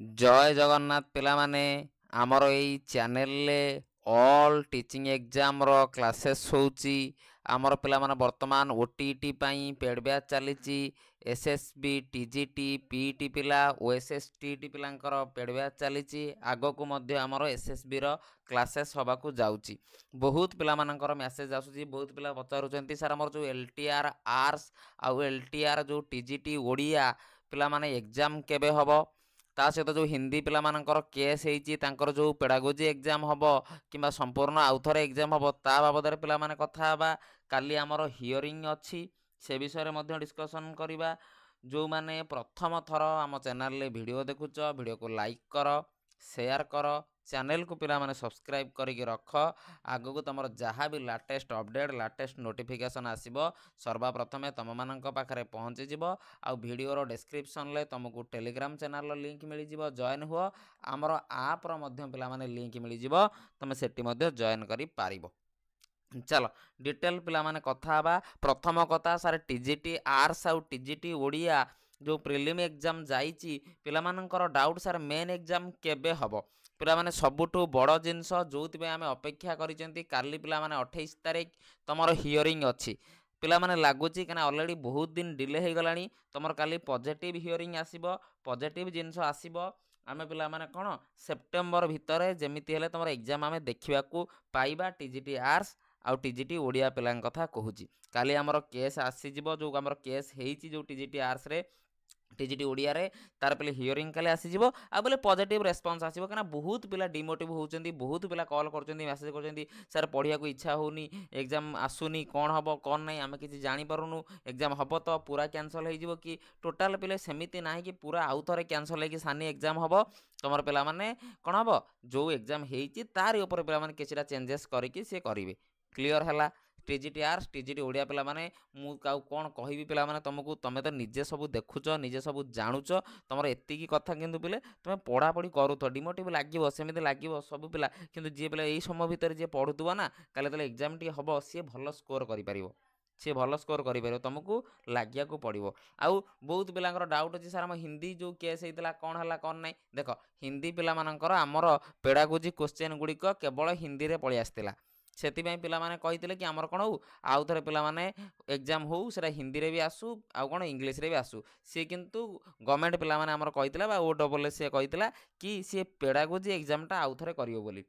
ଜୟ ଜଗନ୍ନାଥ ପିଲାମାନେ। ଆମର ଏଇ ଚ୍ୟାନେଲରେ ଅଲ୍ ଟିଚିଂ ଏକ୍ଜାମ୍ର କ୍ଲାସେସ୍ ହେଉଛି। ଆମର ପିଲାମାନେ, ବର୍ତ୍ତମାନ ଓଟିଇଟି ପାଇଁ ପେଡ଼୍ ବ୍ୟାଚ୍ ଚାଲିଛି। ଏସ୍ଏସ୍ବି ଟିଜିଟି, ପିଇଟି ପିଲା ଓ ଏସ୍ଏସ୍ଟିଇଟି ପିଲାଙ୍କର ପେଡ଼୍ ବ୍ୟାଚ୍ ଚାଲିଛି। ଆଗକୁ ମଧ୍ୟ ଆମର ଏସ୍ଏସ୍ବିର କ୍ଲାସେସ୍ ହେବାକୁ ଯାଉଛି। ବହୁତ ପିଲାମାନଙ୍କର ମେସେଜ୍ ଆସୁଛି, ବହୁତ ପିଲା ପଚାରୁଛନ୍ତି, ସାର୍, ଆମର ଯେଉଁ ଏଲ୍ଟିଆର୍ ଆର୍ଟ୍ସ ଆଉ ଏଲ୍ଟିଆର୍ ଯେଉଁ ଟିଜିଟି ଓଡ଼ିଆ ପିଲାମାନେ ଏକ୍ଜାମ୍ କେବେ ହେବ? ତା ସହିତ ଯେଉଁ ହିନ୍ଦୀ ପିଲାମାନଙ୍କର କେସ୍ ହେଇଛି, ତାଙ୍କର ଯେଉଁ ପେଡ଼ାଗୋଜି ଏକ୍ଜାମ୍ ହେବ କିମ୍ବା ସମ୍ପୂର୍ଣ୍ଣ ଆଉ ଥରେ ଏକ୍ଜାମ୍ ହେବ, ତା ବାବଦରେ ପିଲାମାନେ କଥା ହେବା। କାଲି ଆମର ହିୟରିଂ ଅଛି, ସେ ବିଷୟରେ ମଧ୍ୟ ଡିସ୍କସନ୍ କରିବା। ଯେଉଁମାନେ ପ୍ରଥମ ଥର ଆମ ଚ୍ୟାନେଲରେ ଭିଡ଼ିଓ ଦେଖୁଛ, ଭିଡ଼ିଓକୁ ଲାଇକ୍ କର, ସେୟାର କର, ଚ୍ୟାନେଲକୁ ପିଲାମାନେ ସବସ୍କ୍ରାଇବ୍ କରିକି ରଖ। ଆଗକୁ ତୁମର ଯାହା ବି ଲାଟେଷ୍ଟ ଅପଡ଼େଟ୍, ଲାଟେଷ୍ଟ ନୋଟିଫିକେସନ୍ ଆସିବ, ସର୍ବପ୍ରଥମେ ତୁମମାନଙ୍କ ପାଖରେ ପହଞ୍ଚିଯିବ। ଆଉ ଭିଡ଼ିଓର ଡେସ୍କ୍ରିପସନ୍ରେ ତୁମକୁ ଟେଲିଗ୍ରାମ ଚ୍ୟାନେଲର ଲିଙ୍କ୍ ମିଳିଯିବ, ଜଏନ୍ ହୁଅ। ଆମର ଆପ୍ର ମଧ୍ୟ ପିଲାମାନେ ଲିଙ୍କ୍ ମିଳିଯିବ, ତୁମେ ସେଠି ମଧ୍ୟ ଜଏନ୍ କରିପାରିବ। ଚାଲ, ଡିଟେଲ୍ ପିଲାମାନେ କଥା ହେବା। ପ୍ରଥମ କଥା ସାର୍, ଟିଜିଟି ଆର୍ଟ୍ସ ଆଉ ଟିଜିଟି ଓଡ଼ିଆ ଯେଉଁ ପ୍ରିଲିମ୍ ଏକ୍ଜାମ୍ ଯାଇଛି, ପିଲାମାନଙ୍କର ଡାଉଟ୍ ସାର୍, ମେନ୍ ଏକ୍ଜାମ୍ କେବେ ହେବ? ପିଲାମାନେ, ସବୁଠୁ ବଡ଼ ଜିନିଷ ଯେଉଁଥିପାଇଁ ଆମେ ଅପେକ୍ଷା କରିଛନ୍ତି, କାଲି ପିଲାମାନେ 28 ତାରିଖ ତୁମର ହିୟରିଂ ଅଛି। ପିଲାମାନେ, ଲାଗୁଛି କାହିଁକିନା ଅଲରେଡ଼ି ବହୁତ ଦିନ ଡିଲେ ହେଇଗଲାଣି, ତୁମର କାଲି ପଜିଟିଭ୍ ହିୟରିଂ ଆସିବ, ପଜିଟିଭ୍ ଜିନିଷ ଆସିବ। ଆମେ ପିଲାମାନେ କ'ଣ ସେପ୍ଟେମ୍ବର ଭିତରେ ଯେମିତି ହେଲେ ତୁମର ଏକ୍ଜାମ୍ ଆମେ ଦେଖିବାକୁ ପାଇବା। ଟିଜିଟି ଆର୍ଟ୍ସ ଆଉ ଟିଜିଟି ଓଡ଼ିଆ ପିଲାଙ୍କ କଥା କହୁଛି। କାଲି ଆମର କେସ୍ ଆସିଯିବ, ଯେଉଁ ଆମର କେସ୍ ହେଇଛି ଯେଉଁ ଟିଜିଟି ଆର୍ଟ୍ସରେ, ଟିଜିଟି ଓଡ଼ିଆରେ, ତାର ପିଲେ ହିୟରିଂ କାଲି ଆସିଯିବ ଆଉ ବୋଲେ ପଜିଟିଭ୍ ରେସ୍ପନ୍ସ ଆସିବ। କାହିଁକିନା ବହୁତ ପିଲା ଡିମୋଟିଭ୍ ହେଉଛନ୍ତି, ବହୁତ ପିଲା କଲ୍ କରୁଛନ୍ତି, ମେସେଜ୍ କରୁଛନ୍ତି, ସାର୍, ପଢ଼ିବାକୁ ଇଚ୍ଛା ହେଉନି, ଏକ୍ଜାମ୍ ଆସୁନି, କ'ଣ ହେବ କ'ଣ ନାହିଁ ଆମେ କିଛି ଜାଣିପାରୁନୁ, ଏକ୍ଜାମ୍ ହେବ ତ ପୁରା କ୍ୟାନସଲ୍ ହେଇଯିବ କି ଟୋଟାଲ୍? ପିଲେ, ସେମିତି ନାହିଁ କି ପୁରା ଆଉ ଥରେ କ୍ୟାନସଲ୍ ହେଇକି ସାନି ଏକ୍ଜାମ୍ ହେବ। ତୁମର ପିଲାମାନେ କ'ଣ ହେବ, ଯେଉଁ ଏକ୍ଜାମ୍ ହେଇଛି ତାରି ଉପରେ ପିଲାମାନେ କିଛିଟା ଚେଞ୍ଜେସ୍ କରିକି ସିଏ କରିବେ। କ୍ଲିଅର୍ ହେଲା? ଟିଜିଟି ଆର୍ଟ୍ସ, ଟିଜିଟି ଓଡ଼ିଆ ପିଲାମାନେ, ମୁଁ ଆଉ କ'ଣ କହିବି ପିଲାମାନେ ତୁମକୁ? ତୁମେ ତ ନିଜେ ସବୁ ଦେଖୁଛ, ନିଜେ ସବୁ ଜାଣୁଛ। ତୁମର ଏତିକି କଥା କିନ୍ତୁ ପିଲେ, ତୁମେ ପଢ଼ାପଢ଼ି କରୁଥ। ଡିମୋଟିଭ୍ ଲାଗିବ, ସେମିତି ଲାଗିବ ସବୁ ପିଲା, କିନ୍ତୁ ଯିଏ ପିଲା ଏଇ ସମୟ ଭିତରେ ଯିଏ ପଢ଼ୁଥିବ ନା, କାଲି ଯେତେବେଳେ ଏକ୍ଜାମ୍ ଟିକେ ହେବ, ସିଏ ଭଲ ସ୍କୋର୍ କରିପାରିବ, ସିଏ ଭଲ ସ୍କୋର୍ କରିପାରିବ। ତୁମକୁ ଲାଗିବାକୁ ପଡ଼ିବ। ଆଉ ବହୁତ ପିଲାଙ୍କର ଡାଉଟ୍ ଅଛି, ସାର୍, ଆମ ହିନ୍ଦୀ ଯେଉଁ କେସ୍ ହେଇଥିଲା କ'ଣ ହେଲା କ'ଣ ନାହିଁ? ଦେଖ, ହିନ୍ଦୀ ପିଲାମାନଙ୍କର ଆମର ପେଡ଼ାଗୋଜି କୋଶ୍ଚେନ୍ ଗୁଡ଼ିକ କେବଳ ହିନ୍ଦୀରେ ପଳେଇ ଆସିଥିଲା। ସେଥିପାଇଁ ପିଲାମାନେ କହିଥିଲେ କି ଆମର କ'ଣ ହଉ, ଆଉ ଥରେ ପିଲାମାନେ ଏକ୍ଜାମ୍ ହଉ, ସେଇଟା ହିନ୍ଦୀରେ ବି ଆସୁ ଆଉ କ'ଣ ଇଂଲିଶରେ ବି ଆସୁ। ସିଏ କିନ୍ତୁ ଗଭର୍ଣ୍ଣମେଣ୍ଟ ପିଲାମାନେ ଆମର କହିଥିଲା ବା ଓ ଡବଲ୍ ସିଏ କହିଥିଲା କି ସିଏ ପେଡ଼ାଗୋଜି ଏକ୍ଜାମ୍ଟା ଆଉ ଥରେ କରିବ ବୋଲି।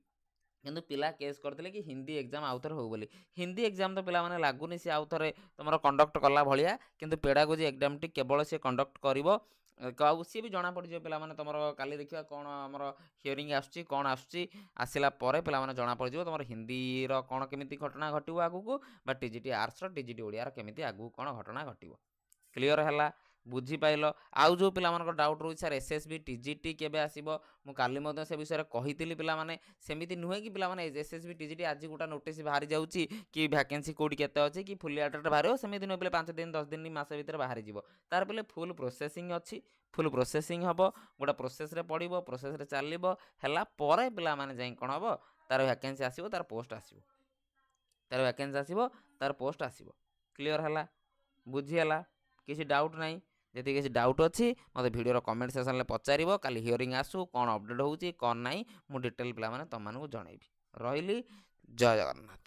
କିନ୍ତୁ ପିଲା କେସ୍ କରିଥିଲେ କି ହିନ୍ଦୀ ଏକ୍ଜାମ୍ ଆଉ ଥରେ ହଉ ବୋଲି। ହିନ୍ଦୀ ଏକ୍ଜାମ୍ ତ ପିଲାମାନେ ଲାଗୁନି ସିଏ ଆଉ ଥରେ ତୁମର କଣ୍ଡକ୍ଟ କଲା ଭଳିଆ, କିନ୍ତୁ ପେଡ଼ାଗୋଜି ଏକ୍ଜାମ୍ଟି କେବଳ ସିଏ କଣ୍ଡକ୍ଟ କରିବ। ଆଉ ସିଏ ବି ଜଣାପଡ଼ିଯିବ ପିଲାମାନେ ତୁମର। କାଲି ଦେଖିବା କ'ଣ ଆମର ହିୟରିଂ ଆସୁଛି, କ'ଣ ଆସୁଛି। ଆସିଲା ପରେ ପିଲାମାନେ ଜଣାପଡ଼ିଯିବ ତୁମର ହିନ୍ଦୀର କ'ଣ କେମିତି ଘଟଣା ଘଟିବ ଆଗକୁ ବା ଟିଜିଟି ଆର୍ଟ୍ସର, ଟିଜିଟି ଓଡ଼ିଆର କେମିତି ଆଗକୁ କ'ଣ ଘଟଣା ଘଟିବ। କ୍ଲିଅର୍ ହେଲା? ବୁଝିପାଇଲ? ଆଉ ଯେଉଁ ପିଲାମାନଙ୍କର ଡାଉଟ୍ ରହୁଛି, ସାର୍, ଏସ୍ଏସ୍ବି ଟିଜିଟି କେବେ ଆସିବ? ମୁଁ କାଲି ମଧ୍ୟ ସେ ବିଷୟରେ କହିଥିଲି ପିଲାମାନେ। ସେମିତି ନୁହେଁ କି ପିଲାମାନେ ଏସ୍ଏସ୍ବି ଟିଜିଟି ଆଜି ଗୋଟେ ନୋଟିସ୍ ବାହାରି ଯାଉଛି କି ଭ୍ୟାକେନ୍ସି କେଉଁଠି କେତେ ଅଛି କି ଫୁଲି ଆଡେଡ଼ ବାହାରିବ, ସେମିତି ନୁହେଁ ପିଲେ। 5 ଦିନ, 10 ଦିନ, ମାସ ଭିତରେ ବାହାରିଯିବ। ତାର ପିଲେ ଫୁଲ୍ ପ୍ରୋସେସିଂ ଅଛି, ଫୁଲ୍ ପ୍ରୋସେସିଂ ହେବ, ଗୋଟେ ପ୍ରୋସେସ୍ରେ ପଡ଼ିବ, ପ୍ରୋସେସ୍ରେ ଚାଲିବ। ହେଲା ପରେ ପିଲାମାନେ ଯାଇ କ'ଣ ହେବ, ତାର ଭ୍ୟାକେନ୍ସି ଆସିବ, ତାର ପୋଷ୍ଟ ଆସିବ, ତାର ଭ୍ୟାକେନ୍ସି ଆସିବ, ତାର ପୋଷ୍ଟ ଆସିବ। କ୍ଲିଅର୍ ହେଲା? ବୁଝିହେଲା? କିଛି ଡାଉଟ୍ ନାହିଁ? ଯଦି କିଛି ଡାଉଟ୍ ଅଛି, ମୋତେ ଭିଡ଼ିଓର କମେଣ୍ଟ ସେକ୍ସନରେ ପଚାରିବ। କାଲି ହିୟରିଂ ଆସୁ, କ'ଣ ଅପଡ଼େଟ୍ ହେଉଛି କ'ଣ ନାହିଁ, ମୁଁ ଡିଟେଲ୍ ପିଲାମାନେ ତୁମମାନଙ୍କୁ ଜଣେଇବି। ରହିଲି, ଜୟ ଜଗନ୍ନାଥ।